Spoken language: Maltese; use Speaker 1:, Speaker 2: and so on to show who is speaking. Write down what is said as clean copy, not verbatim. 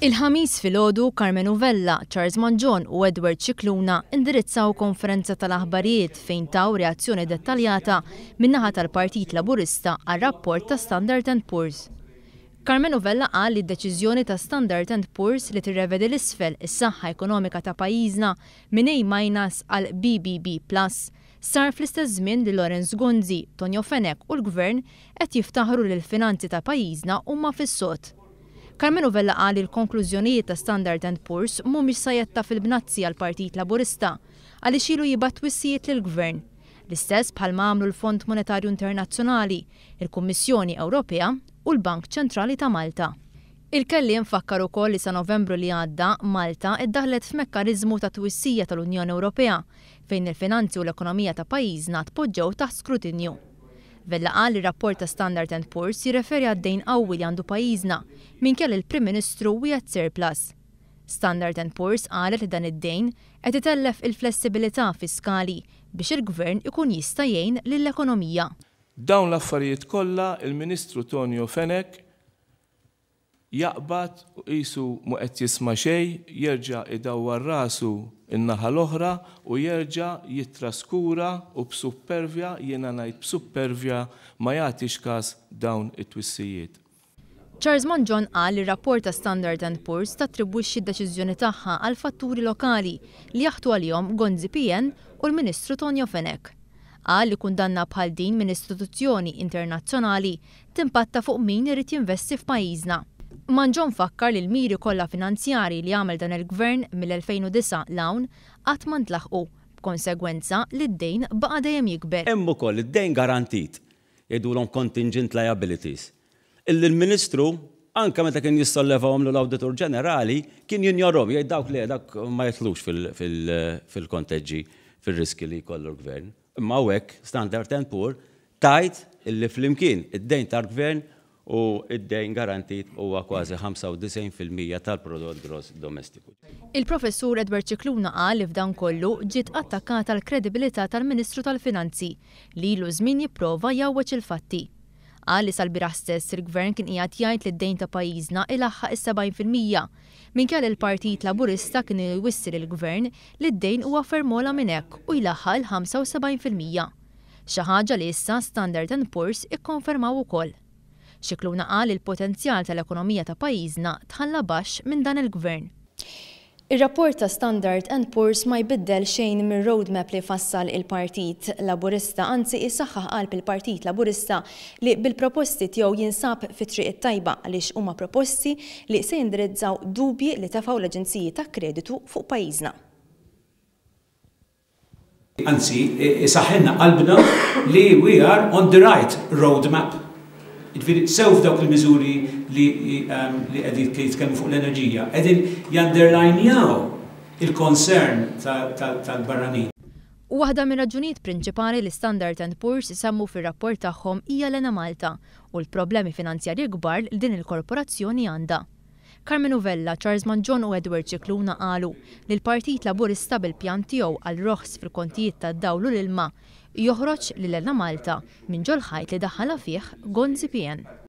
Speaker 1: Il-Ħamis filgħodu Karmenu Vella, Charles Mangion u Edward Scicluna indirizzaw konferenza tal-aħbarijiet fejn taw reazzjoni dettaljata min-naħa tal-Partit Laburista għar-rapport ta' Standard and Poor's. Karmenu Vella qal li d-deċiżjoni ta' Standard and Poor's li tirrevedi 'l isfel is-saħħa ekonomika ta' pajjiżna minn A minus għal BBB plus sar fl-istess żmien li Lawrence Gonzi, Tonio Fenech u l-Gvern qed jiftaħru li l-finanzi ta' pajjiżna huma fis-sod. Karmenu Vella qal li l-konklużjonijiet ta' Standard and Poor's mhumiex sajjetta fil-bnazzi għall-Partit Laburista għaliex ilu jibgħat twissijiet lill-Gvern. L-istess bħalma għamlu l-Fond Monetarju Internazzjonali, il-Kummissjoni Ewropea u l-Bank Ċentrali ta' Malta. Il-kelliem fakkar ukoll li sa Novembru li għadda Malta iddaħlet f'mekkaniżmu ta' twissija tal-Unjoni Ewropea fejn il-finanzi u l-ekonomija ta' pajjiżna tpoġġew taħt skrutinju. Vella qal li r-rapport ta' Standard and Poor's jirreferi għad-dejn qawwi li għandu pajjiżna minkejja li l-Prim Ministru wiegħed surplus. Standard and Poor's qalet li dan id-dejn qed itellef il-flessibilità fiskali biex il-Gvern ikun jista' jgħin lill-ekonomija.
Speaker 2: Dawn l-affarijiet kollha il-Ministru Tonio Fenech jaqbad u qisu mhu qed jisma' xejn, jerġa' idawwar rasu n-naħa l-oħra u jerġa' jittraskura u b'suppervja, jiena ngħid b'suppervja, ma jagħtix kas dawn it-twissijiet.
Speaker 1: Charles Mangion qal li r-rapport ta' Standard and Poor's tattribwixxi d-deċiżjoni tagħha għal fatturi lokali li jaħtu għalihom Gonzi PN u l-Ministru Tonio Fenech. Qal li kundanna bħal din minn istituzzjoni internazzjonali timpatta fuq min irid jinvesti f'pajjiżna. Mangion fakkar li l-miri kollha finanzjarji li għamel dan il-Gvern mill-2009 'l hawn qatt ma ntlaħqu, b'konsegwenza li d-dejn baqa' dejjem jikber.
Speaker 3: Hemm ukoll id-dejn garantit, jgħidulhom contingent liabilities, illi l-Ministru, anke meta kien jissollevahom l-Awditur Ġenerali, kien jinjorhom, jgħid dawk le, dawk ma jidħlux fil-konteġġi, fir-riski li jkollu l-Gvern. Imma hawnhekk Standard and Poor tgħid illi flimkien id-dejn tal-Gvern u d-dejn garantit huwa kważi 95% tal-prodott gross domestiku.
Speaker 1: Il-Professur Edward Scicluna qal li f'dan kollu ġiet attakkata l-kredibilità tal-Ministru tal-Finanzi li ilu żmien jipprova jgħawweġ il-fatti. Qal li sal-bieraħ stess il-Gvern kien qiegħed jgħid li d-dejn ta' pajjiżna ilaħħaq is-70% minkejja li l-Partit Laburista kien ilu jwissi lill-Gvern li d-dejn huwa ferm ogħla minn hekk u jlaħħaq il-75%. Xi ħaġa li issa Standard and Poor's ikkonfermaw ukoll. Scicluna qal li l-potenzjal tal-ekonomija ta' pajjiżna tħalla baxx minn dan il-Gvern. Ir-rapport ta' Standard and Poor's ma jbiddel xejn mir-roadmap li fassal il-Partit Laburista, anzi isaħħaħ qalb il-Partit Laburista li bil-proposti tiegħu jinsab fit-triq it-tajba għaliex huma proposti li se jindirizzaw dubji li tefgħu l-aġenziji ta' kreditu fuq pajjiżna.
Speaker 4: Anzi, isaħħilna qalbna li we are on the right roadmap. Jiġifieri sew f'dawk il-miżuri li li qegħdin jitkellmu fuq l-enerġija, qegħdin junderlinjaw il-concern tal-barranin.
Speaker 1: Waħda mir-raġunijiet prinċipali li Standard and Poor's isemmu fir-rapport tagħhom hija l-Enemalta u l-problemi finanzjarji kbar li din il-korporazzjoni għandha. Karmenu Vella, Charles Mangion u Edward Scicluna qalu li l-Partit Laburista bil-pjan tiegħu għal roħs fil-kontijiet tad-dawl u l-ilma joħroġ lil Enemalta minn ġol-ħajt li daħħalha fih Gonzi PN.